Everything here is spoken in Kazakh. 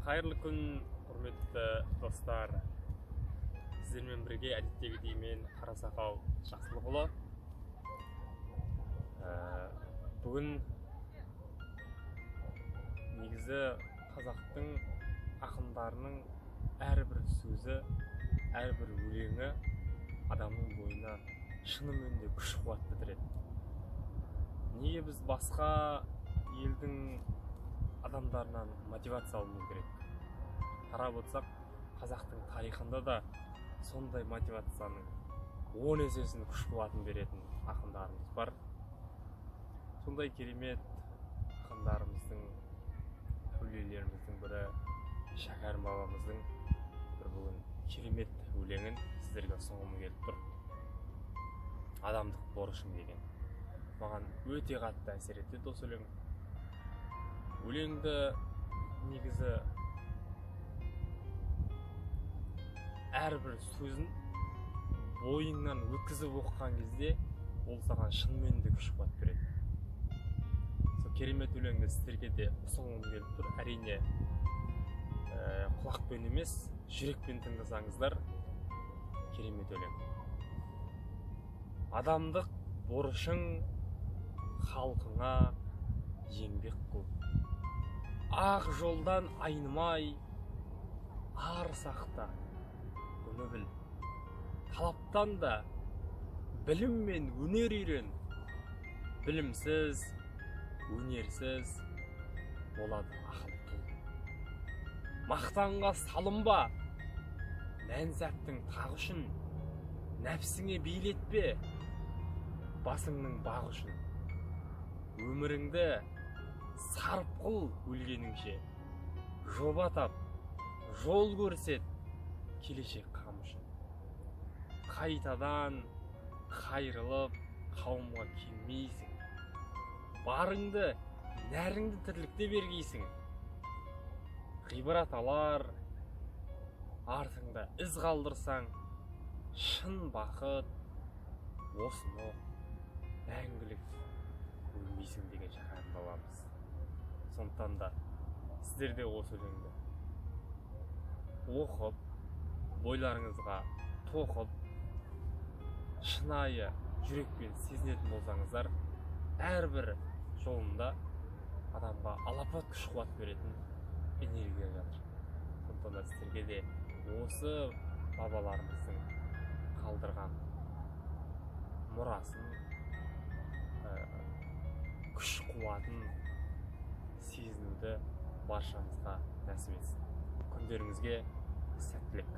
Қайырлы күн, құрметті достар. Сіздермен бірге әдеттегідей мен Қарасақал Жақсылықұлы. Бүгін негізі қазақтың ақындарының әрбір сөзі, әрбір өлеңі адамның бойына шынымен де күш қуат бітіреді. Неге біз басқа елдің адамдарынан мотивация алуымыз керек? Қарап отырсақ, қазақтың тарихында да сондай мотивацияның 10 есесін күш қуатын беретін ақындарымыз бар. Сондай керемет ақындарымыздың, әулиелеріміздің бірі Шәкәрім бабамыздың бір бүгін керемет өлеңін сіздерге ұсынғым келіп тұр. Адамдық борышым деген. Маған өте қатты әсер етті осы өлең. Өлеңді негізі әрбір сөзін бойыңнан өткізіп оқыған кезде ол саған шынымен де күш қуат береді. Сол керемет өлеңді сіздерге де ұсынғым келіп тұр. Әрине, құлақпен емес, жүрекпен тыңдасаңыздар керемет өлең. Адамдық борышың халқыңа еңбек қыл. Ақ жолдан айнымай, ар сақта, бұны біл. Талаптан да білім мен өнер үйрен. Білімсіз, өнерсіз болады ақыл тұл. Мақтанға салынба, мәнсәптің тағы үшін, нәпсіңе билетпе, басыңның бағы үшін. Өміріңді сарып қыл өлгеніңше, жоба тап, жол көрсет келешек қам үшін. Қайтадан қайрылып қауымға келмейсің, барыңды, нәріңді тірлікте бергейсің. Ғибрат алар, артыңда із қалдырсаң, шын бақыт осыны мәңгілік өлмейсің деген Шәкәрім бабамыз. Сондықтан да сіздер де осы өлеңді оқып, бойларыңызға тоқып, шынайы жүрекпен сезінетін болсаңыздар, әрбір жолында адамға алапат күш қуат беретін энергия жатыр. Сондықтан да сіздерге де осы бабаларымыздың қалдырған мұрасын, күш қуатын сезінуді баршамызға нәсіп етсін. Күндеріңізге сәттілік.